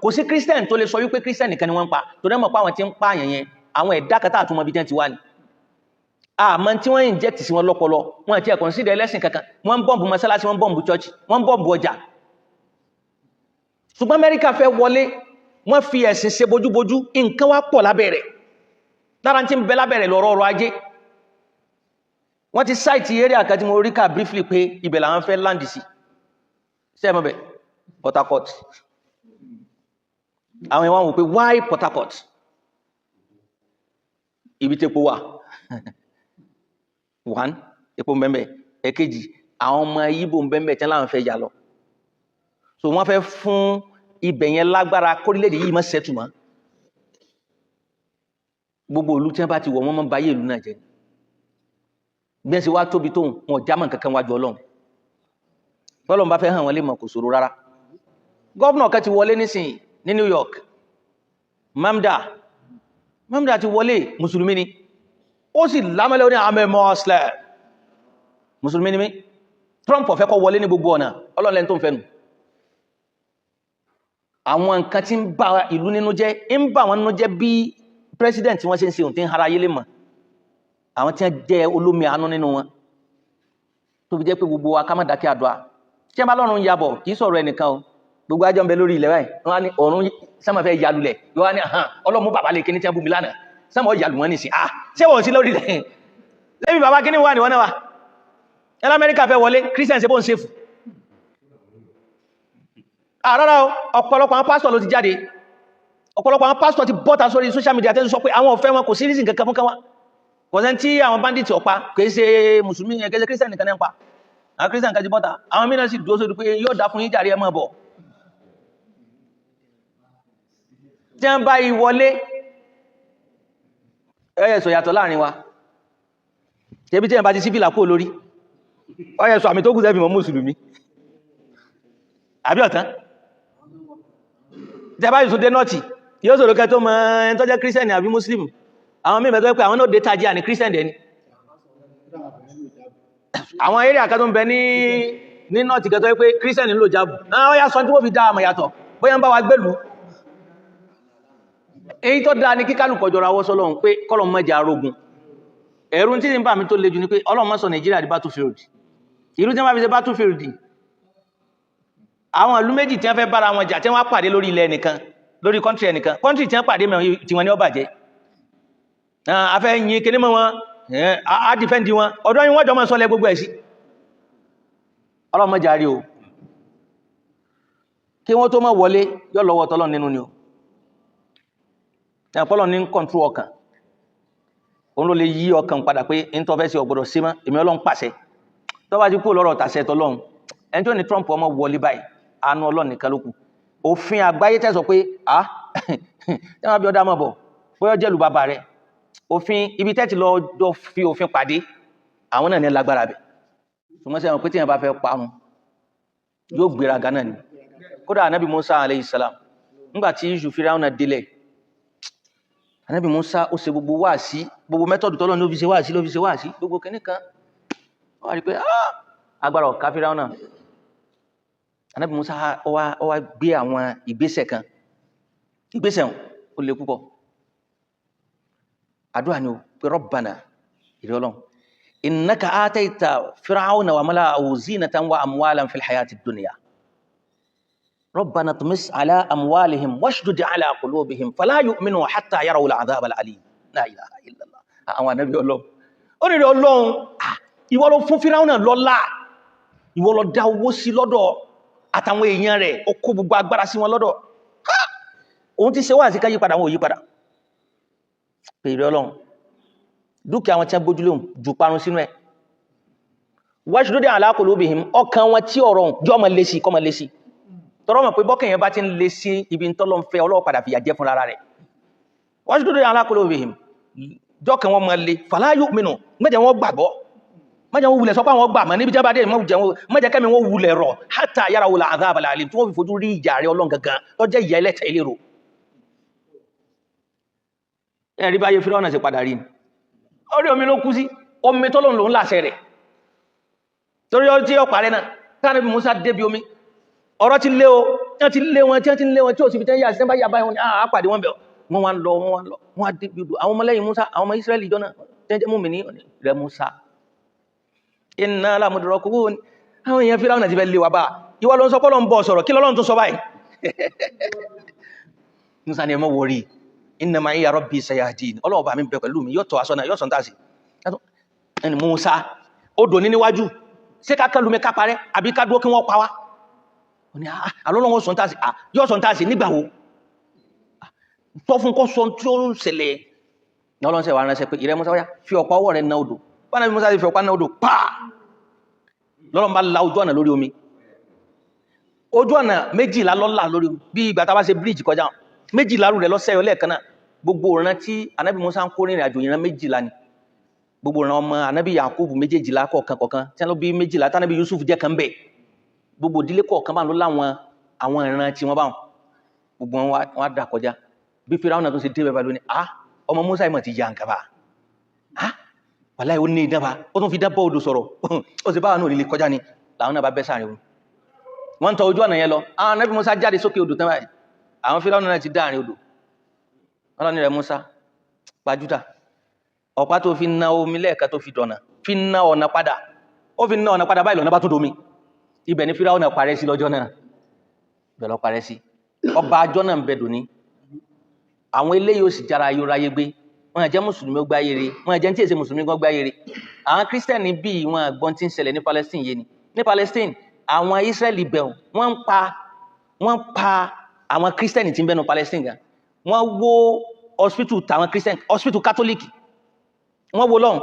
Kò sí Christian tó lè sọ wípé Christian nìkan ni wọ́n ń pa, torí ẹ mọ̀ pé àwọn tí ń pa àyàn yẹn, àwọn ẹ̀dá kan tá àtúmọ̀ bí tí wọ́n ti wá ni. Àmọ́ tí wọ́n inject sí wọn lọ́pọlọ, wọn àti ẹ̀ consider ẹlẹ́sìn kankan. Wọ́n ń bomb mọ́sálásí, wọ́n ń bomb church, wọ́n ń bomb ọjà. Ṣùgbọ́n Amẹ́ríkà fẹ́ wọlé, wọ́n fi ẹ̀sìn ṣe bójúbójú. Nǹkan wá pọ̀ lábẹ́ rẹ̀. Lára tí ń bẹ lábẹ́ rẹ̀ lọ́rọ̀ ọrọ̀ ajé. Wọ́n ti cite area kan tí mo rí ká briefly pé ibẹ̀ làwọn fẹ́ land sí. Ṣé ẹ mọ̀ bẹ̀? Port Harcourt. Àwọn ìwọ̀n wò pé, why Port Harcourt? Ibi tí epo wà, one, epo mbẹ́mbẹ́. Ẹ̀kejì, àwọn ọmọ Ìgbò mbẹ́mbẹ́ tí wọ́n láwọn fẹ́ yà lọ. So wọ́n fẹ́ fún ibẹ̀ yẹn lágbára kórílẹ̀-èdè yìí má settle mọ́. Gbogbo ìlú tí wọ́n bá ti wọ̀, wọ́n máa ń bayé ìlú náà jẹ́. Bí wọ́n ṣe wá tóbi tóun, wọn ò jámọ́ kankan wájú Ọlọ́run. Bọ́lọ́run bá fẹ́ hàn wọ́n lè mọ̀, kò ṣòro rárá. Governor kan ti wọlé nísìnyí ní New York, Mamdani. Mamdani ti wọlé, mùsùlùmí ni. Ó sì lámẹ́lẹ́, ó ní, "I'm a Muslim, mùsùlùmí ni mí." Trump ó fẹ́ kó wọlé ní gbogbo ọ̀nà. Ọlọ́run lẹ́ni tó ń fẹ́ nù. Àwọn nǹkan tí ń ba ìlú nínú jẹ́, ń bà wọ́n nínú jẹ́, bí president wọ́n ṣe ń ṣe ohun tí ń hara ayé lè mọ̀, àwọn tí wọ́n jẹ́ olómi àánú nínú wọn, tó fi jẹ́ pé gbogbo wa ká má dákẹ́ àdúrà. Tí wọ́n bá lọ́run yabọ̀, kì í sọ̀rọ̀ ẹnìkan o. Gbogbo ajọ́ ń bẹ lórí ilẹ̀ báyìí, wọ́n á ní ọ̀run sẹ́mọ̀ fẹ́ yalulẹ̀, yóò wá ní hàn ọlọ́mú bàbá lè kíní tí wọ́n bú mi lánàá, sẹ́mọ̀ yalù wọ́n nìsín. Ah, ṣé wọ́n sí lórí ilẹ̀ lẹ́bí bàbá kíní wà ní wọ́n náà wà ẹlẹ́. Amẹ́ríkà fẹ́ wọlé, Christian ṣe bó ń ṣe fù. Rárá o, ọ̀pọ̀lọpọ̀ àwọn pásítọ̀ ló ti jáde. Ọ̀pọ̀lọpọ̀ àwọn pásítọ̀ ti bọ́ta sórí social media tẹ́sí sọ pé àwọn ọ̀fẹ́ wọn, kò sí reason kankan fún káwọn. Kò sẹ́ni tí àwọn bandits ọ̀pa kìí ṣe mùsùlùmí yẹn, kìí ṣe Christian nìkan ní pa. Àwọn Christian kan ti bọ́ta, àwọn mìíràn sì dúró sórí pé yóò dá fún yín jàre, ẹ máa bọ̀. Tí wọ́n bá yí wọlé, ẹ sọ yàtọ̀ láàrin wa. Ṣebí tí wọ́n bá ti sí fìlà kúrò lórí, ó yẹ sọ àmì tó kù sẹ́fì mọ́ mùsùlùmí àbí ọ̀tán. Tí a bá yìí tún dé North, yóò sọ̀rọ̀ kẹ́ tó mọ ẹni tó jẹ́ Christian àbí Muslim. Àwọn míì mẹ́tọ́ pé àwọn náà dé tají àní Christian dẹ̀ ni. Àwọn area kan tó ń bẹ ní North kẹ́ tó pé Christian ń lò jábù náà, ó yá sọ tí wọ́n fi dá àmọ̀ yàtọ̀, bóyá ń bá wa gbèlú. Èyí tó dáa ní kíkálùkọ̀ jọra wọ́ sọ́lọ́run pé kọ́lọ̀ mọ́jà arógun. Ẹ̀rù tí ń bà mí tó le jù ní pé Ọlọ́run má sọ Nàìjíríà di battlefield. Ìlú tí wọ́n bá fi ṣe battlefield, àwọn ìlú méjì tí wọ́n fẹ́ bára wọn jà, tí wọ́n pàdé lórí ilẹ̀ ẹnìkan, lórí country ẹnìkan, country tí wọ́n pàdé mẹ́rin tí wọ́n ní ó bàjẹ́. Afẹ́ yin kíní mọ́ wọn, á defend wọn. Ọ̀dọ́ yín wọ́n jọ mọ́ sọ́lẹ̀ gbogbo ẹ̀ sí. Ọlọ́run má jà rí o. Kí wọ́n tó mọ́ wọlé, yọ́ lọ́wọ́ tọ́lọ́ nínú ni o. Ẹ̀pọ́lọ̀ ní control ọkàn, òun ló lè yí ọkàn padà pé ń tọ́ fẹ́ sí ọgbọ́dọ̀ sí mọ́. Èmi Ọlọ́run pàṣẹ tó bá ti kú lọ́rọ̀ tàṣẹ tọ́lọ́run. Ẹni tó ní Trump ọmọ wọlé báyìí, àánú Ọlọ́run nìkan ló kù. Òfin àgbáyé tẹ̀sọ̀ pé ah, tí wọ́n bí ọdá mọ̀ bọ̀, bóyá jẹ́lù bàbá rẹ̀, òfin ibi tẹ́tì lọ jọ fi òfin pàdé, àwọn náà ní lágbára bẹ̀. Ṣùgbọ́n sẹ́wọ̀n pé tí yẹn bá fẹ́ parun, yóò gbéraga náà ni. Kódà Anabi Musa alayhi salam, nígbà tí iṣu Fíráúnà délẹ̀, Anabi Musa ó ṣe gbogbo wáàsí, gbogbo method tọ́lọ́ ní ó fi ṣe wáàsí, ló fi ṣe wáàsí, gbogbo kìíní kan. Wọ́n rí pé agbára ọ̀ká Fíráúnà. Anabi Musa ó wá gbé àwọn ìgbésẹ̀ kan. Ìgbésẹ̀ ó le púpọ̀. Àdúrà ni ó pé, "Rabbana, ìrẹ́ Ọlọ́run, innaka ataita Fir'auna wa mala'ahu zinatan wa amwalan fil hayati dunya, Rabbana tumis ala amwalihim washdud ala qulubihim fala yu'minu hatta yarawu al'adhab al'alim." La ilaha illallah. Àwọn ànábì Ọlọ́run, ó ní, Ọlọ́run, ìwọ ló fún Fíráúnà lọ́lá, ìwọ ló dá owó sí lọ́dọ̀ àtàwọn èèyàn rẹ̀, ó kó gbogbo agbára sí wọn lọ́dọ̀. Òun ti ṣe wá sí ká yípadà, àwọn ò yípadà. Pé ìrẹ́ Ọlọ́run, dúkìá wọn tí wọ́n gbójúlé jù parun sínú ẹ̀, washdud ala qulubihim, ọkàn wọn tí ọ̀rọ̀ jọ́ mọ̀ lé sí kọ́ mọ̀ lé sí, tọrọ mọ̀ pé bọ́kàn yẹn bá ti ń lé sí ibi tọ́lọ́ ń fẹ́, Ọlọ́wọ́ padà fìyà jẹ fún rárá rẹ̀. Washdud ala qulubihim, jọ́kàn wọn mọ̀ lé, fala yu'minu, mẹ́jẹ̀ wọn gbàgbọ́, mẹ́jẹ̀ wọn wulẹ̀ sọ pé àwọn gbà mọ́ níbi jábàdé, mẹ́jẹ̀ kẹ́mi wọn wulẹ̀ rọ̀, hatta yarawul adhab al-alim, tí wọ́n fi fojú rí ìjà rẹ̀ Ọlọ́run gangan tó jẹ́ ìyà ẹlẹ́tẹ̀ ìlérò. Ẹ̀rí báyé Fíráúnà ṣe padà rí ni, orí omi ló kú sí, omi tọ́lọ́run lòún láṣẹ rẹ̀ torí ọtí ọ̀pá rẹ̀ náà. Tánàbí Musa débi omi, ọ̀rọ̀ ti lé o. Tí wọ́n ti lé wọn, tí wọ́n ti lé wọn, tí ò sì fi tẹ́ yà sí, bá yà báyìí, wọn ni àá pàdé wọn bẹ̀. Wọ́n wá ń lọ, wọ́n wá ń lọ, wọ́n á dé odò. Àwọn ọmọlẹ́yìn Musa, àwọn ọmọ Israẹli jọ náà tẹ́jẹ́ mú mi ní rẹ̀ Musa, inna lamudrakun. Àwọn èèyàn Fíráúnà ti fẹ́ lé wa bá. Ìwọ ló ń sọ pọ́lọ́ ń bọ̀ sọ̀rọ̀, kí lọ́lọ́run tó sọ báyìí? Musa ni ẹ mọ́ wọrí, inna ma'iya rabbi sayahdin. Ọlọ́run bá mi bẹ pẹ̀lú mi, yóò tọ́ aṣọ náà, yóò sọ tàṣì. Ẹni Musa, odò ní níwájú, ṣé ká kán lumi ká parẹ́, àbí ká dúró kí wọ́n pa wá? Ó ní àlọ́lọ́wọ́ sọ tàṣì, yóò sọ tàṣì nígbà wo? Tọ́ fún kọ́ sọ tí ó ń ṣẹlẹ̀. Ní Ọlọ́run ṣe wà ránṣẹ́ pé, ìrẹ́ Musa, wáyá fi ọ̀pá ọwọ́ rẹ̀ na odò. Bára bí Musa ti fi ọ̀pá na odò pàá, lọ́lọ́run bá la ojú ọ̀nà lórí omi. Ojú ọ̀nà 12 lọ́lá lórí omi, bí ìgbà tá bá ṣe bíríjì kọjá, 12 rú rẹ̀ lọ́sẹ̀yọ lẹ́ẹ̀kan náà. Gbogbo ìran tí Anábì Musa ń kó rìnrìn àjò, ìran 12 ni. Gbogbo ìran ọmọ Anábì Yakubu 12 kọ̀ọ̀kan kọ̀ọ̀kan tí wọ́n bí 12, tánábì Yusuf jẹ́ kan bẹ̀. Gbogbo ìdílé kọ̀ọ̀kan bá ń lọ láwọn àwọn ìran tí wọ́n bá wọn, gbogbo wọn wá dà kọjá. Bí Fíráúnà tó ṣe dé bẹ́ẹ̀ lónìí, ah, ọmọ Musa ìmọ̀ ti ya nǹkan bá, ah, wàláhì ó ní idán bá, ó tún fi dán bọ́ odò sọ̀rọ̀, ó sì báwa náà lè kọjá ni. Làwọn náà bá bẹ́ sáàrin wọn, wọ́n ń tọ ojú ọ̀nà yẹn lọ. Àwọn Ànábì Musa jáde sókè odò tán báyìí, àwọn Fíráúnà náà ti dáàrin odò. Ọlọ́ni rẹ̀ Musa, pàjúdà ọ̀pá tó fi ná omi lẹ́ẹ̀kan tó fi dọ̀nà, fi ná ọ̀nà padà. Ó fi ná ọ̀nà padà báyìí, lọ́nà bá tún domi. Ibẹ̀ ni Fíráúnà parẹ́ sí lọ́jọ́ náà, ibẹ̀ lọ parẹ́ sí. Ọba ajọ́ náà ń bẹ dòní. Àwọn eléyìí ò sì jára ayóráyé gbé. Wọn jẹ́ mùsùlùmí ó gbáyé re, wọn jẹ́ tí èsè mùsùlùmí gan gbáyé re. Àwọn kírísítẹ̀nì bíi wọn gbọ́n tí ń ṣẹlẹ̀ ní Palestine yé ni. Ní Palestine, àwọn Israẹli bẹ̀, wọ́n ń pa àwọn kírísítẹ̀nì tí ń bẹnu Palestine gan. Wọ́n wó hospital tàwọn kírísítẹ̀nì, hospital Catholic wọ́n wó lọ́hùn.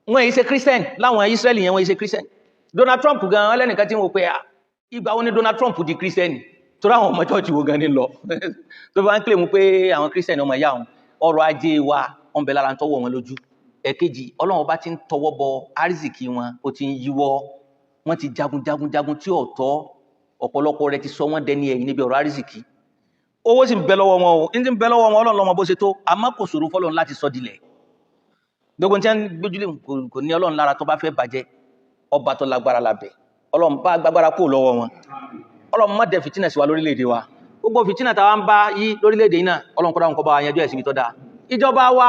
Wọ́n yìí ṣe kírísítẹ̀nì láwọn Israẹli yẹn, wọ́n yìí ṣe kírísítẹ̀nì. Donald Trump gan ọlẹ́nìkan tí ń wò pé à ìgbà wo ni Donald Trump di kírísítẹ̀nì, torí àwọn ọmọ church wo gan ni lọ tó bá ń claim pé àwọn kírísítẹ̀nì ọmọ ìyá wọn. Ọrọ̀ ajé wa wọn bẹ lára ń tọwọ́ wọn lójú. Ẹ̀kejì, Ọlọ́run bá ti ń tọwọ́ bọ àrísìkí wọn, ó ti ń yíwọ́. Wọ́n ti jagun jagun jagun tí ọ̀tọ̀ ọ̀pọ̀lọpọ̀ rẹ̀ ti sọ wọ́n dẹni ẹ̀yìn níbi ọ̀rọ̀ àrísìkí. Owó sì ń bẹ lọ́wọ́ wọn o, ní ti ń bẹ lọ́wọ́ wọn, Ọlọ́run ló mọ̀ bó ṣe tó, àmọ́ kò ṣòro fọ́lọ́run láti sọ dilẹ̀. Gbogbo tí wọ́n gbójúlé kò ní Ọlọ́run lára. Tó bá fẹ́ bàjẹ́, ọba tó lágbára lábẹ́ Ọlọ́run bá gbàgbára kó lọ́wọ́ wọn. Ọlọ́run má dẹ fìtínà sí wa lórílẹ̀‐èdè wa. Gbogbo fìtínà táwa ń bá yí lórílẹ̀‐èdè yìí náà, Ọlọ́run kó dáhùn, kó bá wa yanjú ẹ̀ síbi tó dáa. Ìjọba wa,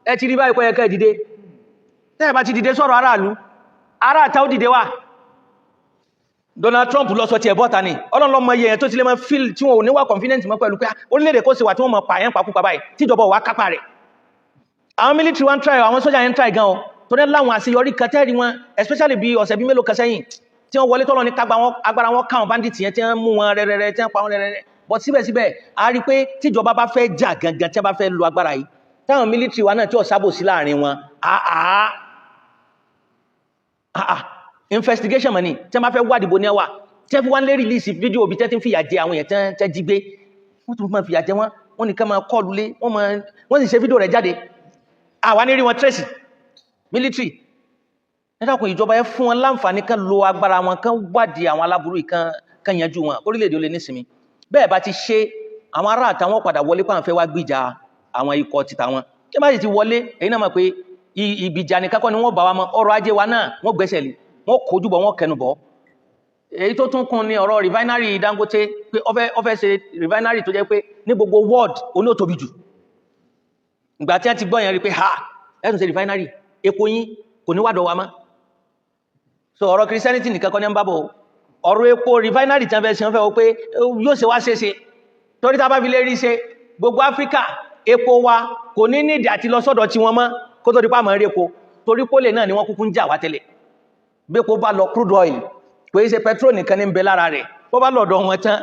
ẹ ti rí báyìí, kó yẹ kẹ́ ẹ dìde. Tẹ́ ẹ bá ti dìde sọ̀rọ̀ aráàlú, aráàta ó dìde wá. Donald Trump lọ sọ ti ẹ̀ bọ́ta ni. Ọlọ́run ló mọ iye yẹn tó ti lè máa feel tí wọn ò ní wà confident mọ́ pẹ̀lú pé orílẹ̀-èdè kó sì wà tí wọ́n mọ̀ pààyàn pàkúpa báyìí, tíjọba wà kápá rẹ̀. Àwọn military wọn try, àwọn sójà yẹn try gan o, torí láwọn àṣeyọrí kan tẹ́rì wọn, especially bí ọ̀sẹ̀ bí mélòó kan sẹ́yìn tí wọ́n wọlé tọ́lọ́ ní kágbá wọn, agbára wọn káwọn bandits yẹn, tí wọ́n mú wọn rẹ́rẹ́rẹ́, tí wọ́n pa wọn rẹ́rẹ́rẹ́. But síbẹ̀síbẹ̀, a rí pé tíjọba bá fẹ́ jà gangan, tí wọ́n bá fẹ́ lo agbára yìí, táwọn military wa náà tí ò sábò sí láàrin wọn, àá àà investigation mọ̀ ni, tí wọ́n bá fẹ́ wádìí bo ní ẹwà, tí wọ́n fi wá ń lé release fídíò bí tẹ́ ti ń fìyà jẹ àwọn èèyàn tẹ́ jí gbé, wọ́n tún máa fìyà jẹ wọ́n, wọ́n nìkan máa kọlù lé wọ́n máa, wọ́n sì ṣe fídíò rẹ̀ jáde, àwa ní rí wọn trace military. Ẹ dákun, ìjọba, ẹ fún wọn láǹfààní kan lo agbára wọn, kan wádìí àwọn aláburú yìí, kan yanjú wọn, orílẹ̀-èdè ó lè nísinmi. Bẹ́ẹ̀ bá ti ṣe, àwọn ará àtàwọn padà wọlé pàwọn fẹ́ wá gbìjà àwọn ikọ̀ títà wọn. Tí wọ́n bá sì ti wọlé, èyí náà mọ̀ pé ìgbìjà nìkan kọ́ ni wọ́n bá wa mọ́. Ọrọ̀ ajé wa náà wọ́n gbẹ́sẹ̀ lé, wọ́n kojú bọ̀, wọ́n kẹnu bọ̀. Èyí tó tún kún ni ọ̀rọ̀ refinery Dangote, pé ó fẹ́ ṣe refinery tó jẹ́ pé ní gbogbo world oní ò tóbi jù. Ìgbà tí wọ́n ti gbọ́ yẹn, rí pé ha, ẹ̀sùn ṣe refinery, epo yín kò ní wádọ̀ wa mọ́. So ọ̀rọ̀ Christianity nìkan kọ́ ní ń bá bọ̀. Ọ̀rọ̀ epo refinery tí wọ́n fẹ́ ṣe, wọ́n fẹ́ wọ́n pé yóò ṣe wá ṣeéṣe, torí tá a bá fi lè rí ṣe, gbogbo Áfíríkà, epo wa kò ní nídìí àti lọ sọ́dọ̀ tí wọ́n mọ́ kó tó di pa àmọ́ rí epo, torí pólè náà ni wọ́n kúkú ń jà wá tẹ́lẹ̀. Bí epo bá lọ, crude oil, kò í ṣe petrol nìkan ní ń bẹ lára rẹ̀. Bó bá lọ́dọ̀ wọn tán,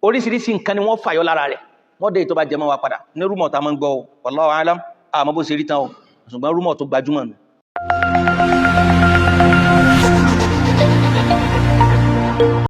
oríṣiríṣi nǹkan ni wọ́n fàyọ lára rẹ̀. Wọ́n dé tó bá jẹ mọ́ wa padà ní rumour tá a máa ń gbọ́ o. Wallahu alam, àmọ́ bó ṣe rí tán o, ṣùgbọ́n rumour tó gbajúmọ̀ nù.